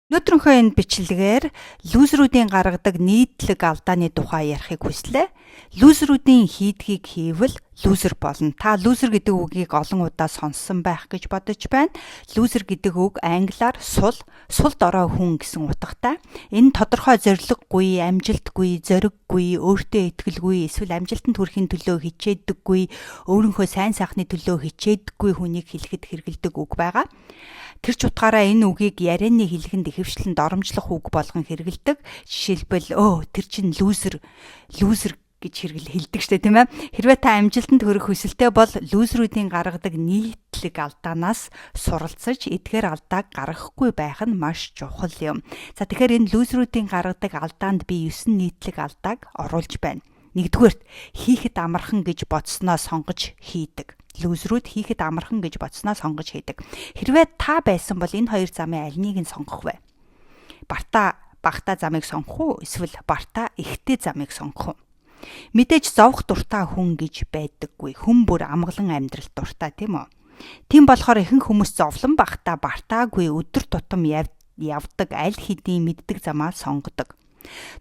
Өнөөдрийнхөө энэ бичлэгээр loser үүдийн гаргадаг нийтлэг алдааны тухай ярихыг хүслээ. Loser үүдийн хийдгийг хийвэл loser болно. Та loser гэдэг үгийг олон удаа сонссон байх гэж бодож байна. Loser гэдэг үг англиар сул, сул дорой хүн гэсэн утгатай. Энэ тодорхой зорилгогүй, амжилтгүй, зориггүй, өөртөө итгэлгүй, эсвэл амжилтанд хүрэхин төлөө хичээдэггүй, өөрийнхөө сайн сайхны төлөө хичээдэггүй хүнийг хэлэхэд хэрэглэдэг үг байгаа. Тэр ч утгаараа энэ үгийг ярианы хэллэгэнд ихэвчлэн доромжлох үг болгон хэрэглэдэг. Жишээлбэл, "Өө, тэр чинь loser, loser" гэж хэрэгэл хэлдэг штэ, тийм ээ. Хэрвээ та амжилтанд хүрэх хүсэлтэй бол loser үүдийн гаргадаг нийтлэг алдаанаас суралцаж, эдгээр алдааг гаргахгүй байх нь маш чухал юм. За, тэгэхээр энэ loser үүдийн гаргадаг алдаанд би 9 нийтлэг алдааг оруулж байна. Нэгдүгээрт, хийхэд амархан гэж бодсноо сонгож хийдэг. Loser үүд хийхэд амархан гэж бодсноо сонгож хийдэг. Хэрвээ та байсан бол энэ хоёр замын аль нэг нь сонгох вэ? Бартаа багатай замыг сонгох уу? Эсвэл бартаа ихтэй замыг сонгох уу? Мэдээж зовох дуртай хүн гэж байдаггүй. Хүн бүр амгалан амьдралд дуртай, тийм үү? Тийм болохоор ихэнх хүмүүс зовлон багатай, бартаагүй, өдөр тутам явдаг аль хэдийн мэддэг замаа сонгодог.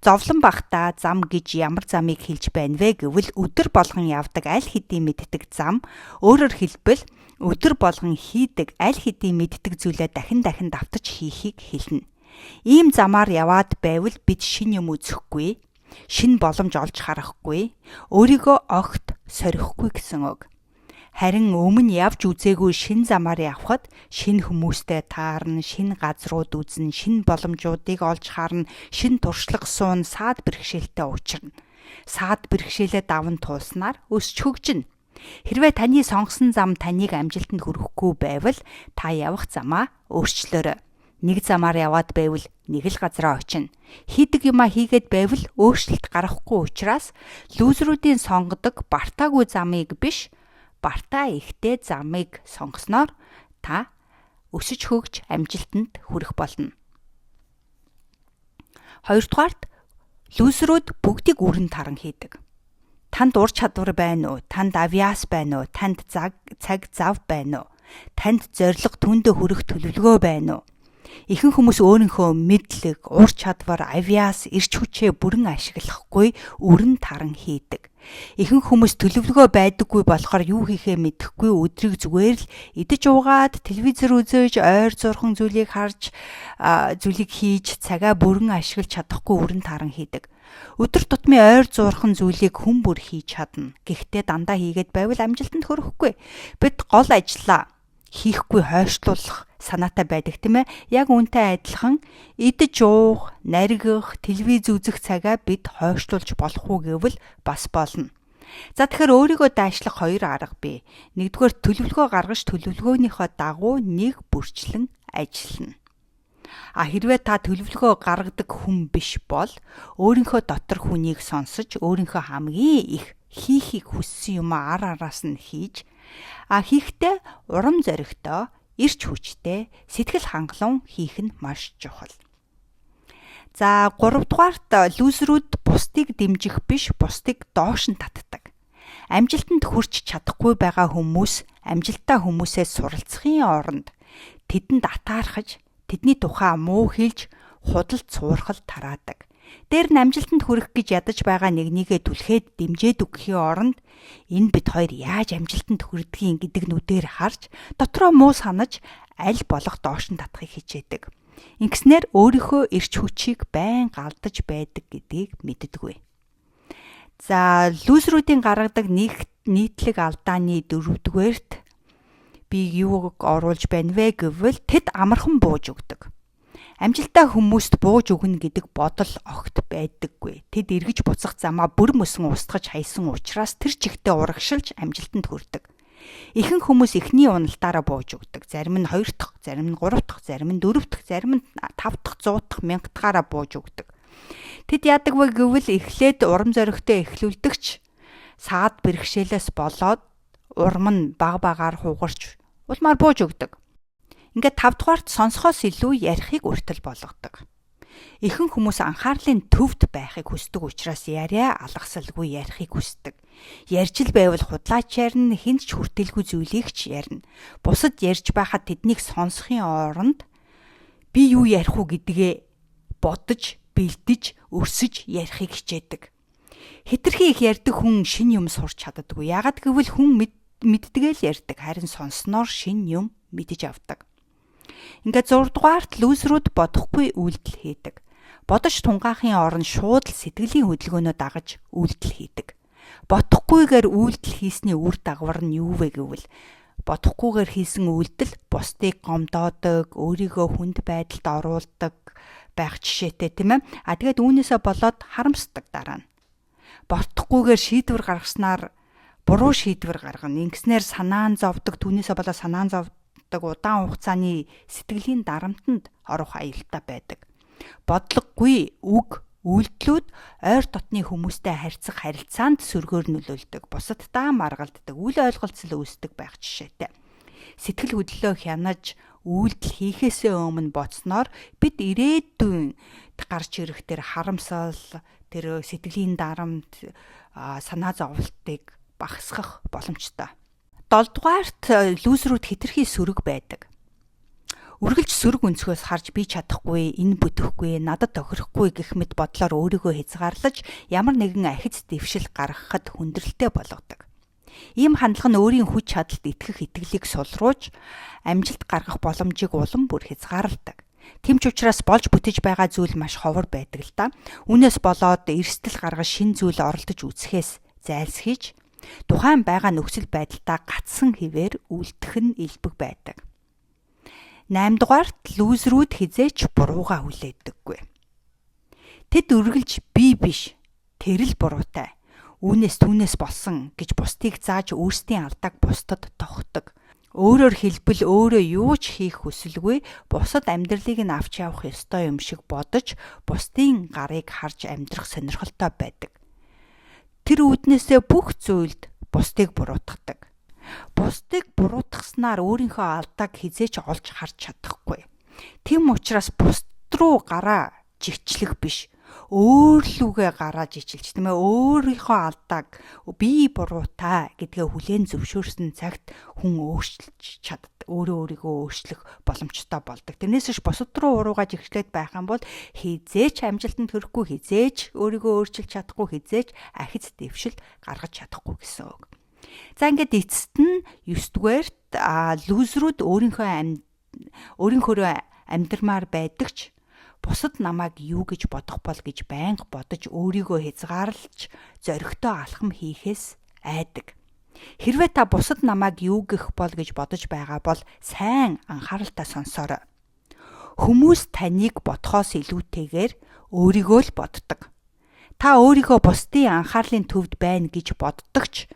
Зовлон багатай зам гэж ямар замыг хэлж байна вэ гэвэл өдөр болгон явдаг аль хэдийн мэддэг зам, өөрөөр хэлбэл, өдөр болгон хийдэг аль хэдийн мэддэг зүйлээ дахин дахин давтаж хийхийг хэлнэ. Ийм замаар яваад байвал бид шинэ юм үзэхгүй, шинэ боломж олж харахгүй, өөрийгөө огт сорихгүй гэсэн үг. Харин өмнө явж үзээгүй шинэ замаар явхад шинэ хүмүүстэй таарна, шинэ газрууд үзнэ, шинэ боломжуудыг олж харна, шинэ туршлага сууна, саад бэрхшээлтэй учирна. Саад бэрхшээлээ даван туулснаар өсч хөгжинэ. Хэрвээ таны сонгосон зам таныг амжилтанд хүрэхгүй байвал та явах замаа өөрчлөөрэй. Нэг замаар яваад байвал нэг л газраа очино. Хийдэг юмаа хийгээд байвал өөрчлөлт гаргахгүй учраас loser үүдийн сонгодог бартаагүй замыг биш, бартаа ихтэй замыг сонгосноор та өсөж хөгж амжилтанд хүрэх болно. Хоёрдугаарт, loser үүд бүгдийг өрн таран хийдэг. Танд ур чадвар байна уу? Танд авьяас байна уу? Танд цаг зав байна уу? Танд зорилго, түүндээ хүрэх төлөвлөгөө байна уу? Ихэнх хүмүүс өөрийнхөө мэдлэг, ур чадвар, авьяас, эрч хүчээ бүрэн ашиглахгүй өрн таран хийдэг. Ихэнх хүмүүс төлөвлөгөө байдаггүй болохоор юу хийхээ мэдэхгүй, өдрийг зүгээр л идэж уугаад, телевизээр үзэж, ойр зуурхан зүйлийг харж, зүйлийг хийж, цагаа бүрэн ашиглаж чадахгүй өрн таран хийдэг. Өдөр тутмын ойр зуурхан зүйлийг хүн бүр хийж чадна. Гэхдээ дандаа хийгээд байвал амжилтанд хүрэхгүй. Бид гол ажлаа хийхгүй хойшлуулах санаатай байдаг, тийм ээ. Яг үүнтэй адилхан идэж уух, наригах, телевиз үзэх цагаа бид хойшлуулж болох уу гэвэл бас болно. За, тэгэхээр өөрийгөө дайшлах хоёр арга бий. Нэгдүгээр, төлөвлөгөө гаргаж, төлөвлөгөөнийхөө дагуу нэг бүрчлэн ажиллана. А хэрвээ та төлөвлөгөө гаргадаг хүн биш бол өөрийнхөө дотор хүнийг сонсож, өөрийнхөө хамгийн их хийхийг хүссэн юм ар араас нь хийж, а хийхдээ урам зоригтой, эрч хүчтэй, сэтгэл хангалуун хийх нь маш чухал. За, гуравдугаарт, loser үүд бусдыг дэмжих биш, бусдыг доош нь татдаг. Амжилтанд хүрч чадахгүй байгаа хүмүүс амжилттай хүмүүсээс суралцахын оронд тэдэнд атаархаж, тэдний тухай муу хэлж, худал цуурхал тараадаг. Дээр нь амжилтанд хүрэх гэж ядаж байгаа нэгнийгээ түлхээд дэмжиж өгөхийн оронд энэ бид хоёр яаж амжилтанд хүрдгийг гэдэг нүдээр харж, дотроо муу санаж, аль болох доош нь татахыг хичээдэг. Ингэснээр өөрийнхөө эрч хүчийг байн алдаж байдаг гэдгийг мэддэггүй. За, loser үүдийн гаргадаг нэг нийтлэг алдааны дөрөвдүгээрт би юуг оруулж байна вэ гэвэл тэд амархан бууж өгдөг. Амжилттай хүмүүст бууж өгнө гэдэг бодол огт байдаггүй. Тэд эргэж буцах замаа бүр мөсөн устгаж хаясан учраас тэр чигтээ урагшилж амжилтанд хүрдэг. Ихэнх хүмүүс эхний уналтаараа бууж өгдөг. Зарим нь хоёр дахь, зарим нь гурав дахь, зарим нь дөрөв дахь, зарим нь тав дахь, 100 дахь, мянга дахьаараа бууж өгдөг. Тэд яадаг вэ гэвэл эхлээд урам зоригтой эхлүүлдэг ч саад бэрхшээлээс болоод урам нь баг багаар хугарч улмаар бууж өгдөг. Ингээд тавдугаарт, сонсохоос илүү ярихыг урьтал болгодог. Ихэнх хүмүүс анхаарлын төвд байхыг хүсдэг учраас яриа алгасалгүй ярихыг хүсдэг. Ярьж л байвал худлаач ярина, хэнд ч хүртээлгүй зүйлийг ч ярина. Бусад ярьж байхад тэднийг сонсохын оронд Би юу ярих уу гэдгээ бодож, бэлдэж, өрсөж ярихыг хичээдэг. Хэтэрхий их ярьдаг хүн шинэ юм сурч чаддаггүй. Яагаад гэвэл хүн мэддэгээ л ярьдаг, харин сонсноор шинэ юм мэдэж авдаг. Ингээд 6 дугаарт loser үүд бодохгүй үйлдэл хийдэг. Бодож тунгаахын оронд шууд л сэтгэлийн хөдөлгөөнөө дагаж үйлдэл хийдэг. Бодохгүйгээр үйлдэл хийсний үр дагавар нь юу вэ гэвэл бодохгүйгээр хийсэн үйлдэл бусдыг гомдоодог, өөрийгөө хүнд байдалд оруулдаг байх жишээтэй, тийм ээ. А тэгээд үүнээсээ болоод харамсдаг дараа нь. Бодохгүйгээр шийдвэр гаргаснаар буруу шийдвэр гаргана. Ингэснээр санаан зовдог, түүнээсээ болоод санаан зовдог, удаан хугацааны сэтгэлийн дарамтанд орох аюултай байдаг. Бодлогогүй үг үйлдэлүүд ойр дотны хүмүүстэй харьцах харилцаанд сөргөөр нөлөөлдөг, бусаддаа маргалддаг, үл ойлголцол үүсдэг байх жишээтэй. Сэтгэл хөдлөлөө хянаж үйлдэл хийхээсээ өмнө бодсноор бид ирээдүйн гарч ирэх тэр харамсал, тэр сэтгэлийн дарамт, санаа зовлтыг багасгах боломжтой. 7 дугаарт loser үүд хэтэрхий сөрөг байдаг. Үргэлж сөрөг өнцгөөс харж би чадахгүй, энэ бүтэхгүй, надад тохирохгүй гэх мэт бодлоор өөрийгөө хязгаарлаж ямар нэгэн ахиц дэвшил гаргахад хүндрэлтэй болгодог. Ийм хандлага нь өөрийн хүч чадалд итгэх итгэлийг сулруулж амжилт гаргах боломжийг улам бүр хязгаарладаг. Тийм ч учраас болж бүтэж байгаа зүйл маш ховор байдаг л да. Үүнээс болоод эрсдэл гаргаж шинэ зүйл оролдож үзэхээс зайлсхийж тухайн байгаа нөхцөл байдалдаа гацсан хэвээр үлдэх нь элбэг байдаг. 8 дугаарт loser үүд хэзээ ч буруугаа хүлээдэггүй. Тэд үргэлж би биш, тэр л буруутай. Үүнээс түүнээс болсон гэж бусдыг зааж өөрсдийн алдааг бусдад тогтдог. Өөрөөр хэлбэл, өөрөө юу ч хийх хүсэлгүй, бусад амьдралыг нь авч явах ёстой юм шиг бодож, бусдын гарыг харж амьдрах сонирхолтой байдаг. Тэр үүднээсээ бүх зүйлд бусдыг буруутгадаг. Бусдыг буруутгаснаар өөрийнхөө алдааг хэзээ ч олж харж чадахгүй. Тийм учраас бусд руу гараа жигчлэх биш, өөр лүүгээ гараа жичилж, тийм ээ, өөрийнхөө алдааг би буруутай гэдгээ хүлээн зөвшөөрсөн цагт хүн өөрчилж чаддаг, өөрөө өөрийгөө өөрчлөх боломжтой болдог. Тэрнээс биш бусад руу уруугаа жигчлээд байх юм бол хэзээ ч амжилтанд хүрэхгүй, хэзээ ч өөрийгөө өөрчилж чадахгүй, хэзээ ч ахиц дэвшил гаргаж чадахгүй гэсэн үг. За, ингээд эцэст нь 9 дугаарт loser үүд өөрийнхөө амьдрмаар байдаг ч бусад намайг юу гэж бодох бол гэж байнга бодож, өөрийгөө хязгаарлаж зоригтой алхам хийхээс айдаг. Хэрвээ та бусад намайг юу гэх бол гэж бодож байгаа бол сайн анхааралтай сонсоорой. Хүмүүс таныг бодхоос илүүтэйгээр өөрийгөө л боддог. Та өөрийгөө бусдын анхаарлын төвд байна гэж боддог ч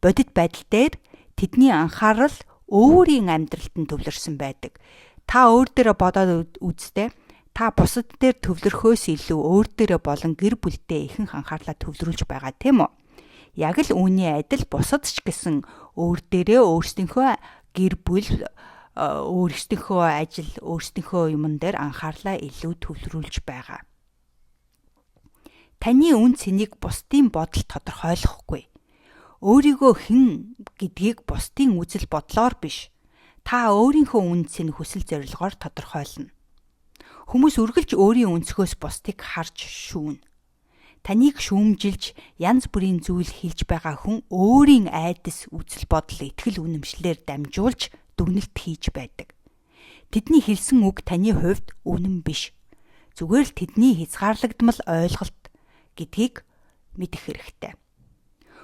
бодит байдал дээр тэдний анхаарал өөрийн амьдралд нь төвлөрсөн байдаг. Та өөр дээрээ бодоод үз дээ. Та бусад дээр төвлөрөхөөс илүү өөр дээрээ болон гэр бүлдээ ихэнх анхаарлаа төвлөрүүлж байгаа, тийм үү? Яг л үүний адил бусад ч гэсэн өөр дээрээ, өөрсдийнхөө гэр бүл, өөрсдийнхөө ажил, өөрсдийнхөө юмн дээр анхаарлаа илүү төвлөрүүлж байгаа. Таны үнэ цэнийг бусдын бодол тодорхойлохгүй. Өөрийгөө хэн гэдгийг бусдын үзэл бодлоор биш, та өөрийнхөө үнэ цэн, хүсэл зорилгоор тодорхойлно. Хүмүүс үргэлж өөрийн өнцгөөс бусдыг харж шүүнэ. Таныг шүүмжилж, янз бүрийн зүйл хэлж байгаа хүн өөрийн айдас, үзэл бодол, итгэл үнэмшлээр дамжуулж дүгнэлт хийж байдаг. Тэдний хэлсэн үг таны хувьд үнэн биш. Зүгээр л тэдний хязгаарлагдмал ойлголт гэдгийг мэдэх хэрэгтэй.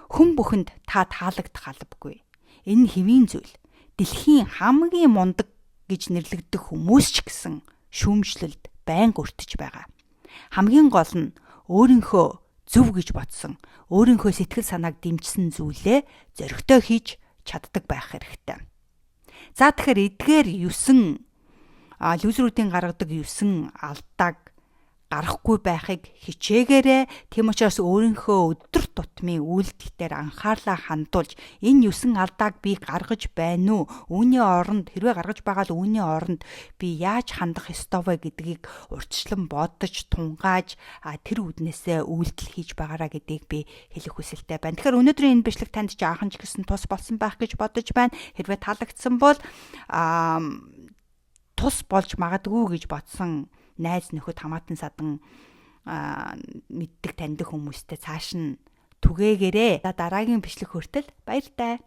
Хүн бүхэнд та таалагдах албагүй. Энэ нь хэвийн зүйл. Дэлхийн хамгийн мундаг гэж нэрлэгдэх хүмүүс ч гэсэн шүүмжлэлд байнга өртөж байгаа. Хамгийн гол нь өөрийнхөө зөв гэж бодсон, өөрийнхөө сэтгэл санааг дэмжсэн зүйлээ зоригтой хийж чаддаг байх хэрэгтэй. За, тэгэхээр эдгээр 9 loser үүдийн гаргадаг 9 алдааг гарахгүй байхыг хичээгээрэй. Тийм учраас өөрийнхөө өдөр тутмын үйлдэл дээр анхаарлаа хандуулж, энэ 9 алдааг би гаргаж байна уу? Үүний оронд, хэрвээ гаргаж байгаа бол үүний оронд би яаж хандах ёстой вэ гэдгийг урьдчилан бодож, тунгааж, тэр үүднээсээ үйлдэл хийж байгаараа гэдгийг би хэлэх хүсэлтэй байна. Тэгэхээр өнөөдрийн энэ бичлэг танд жаахан ч гэсэн тус болсон байх гэж бодож байна. Хэрвээ таалагдсан бол тус болж магадгүй гэж бодсон найз нөхөд, хамаатан садан, мэддэг таньдаг хүмүүстэй цааш нь түгээгээрэй. Дараагийн бичлэг хүртэл баяртай.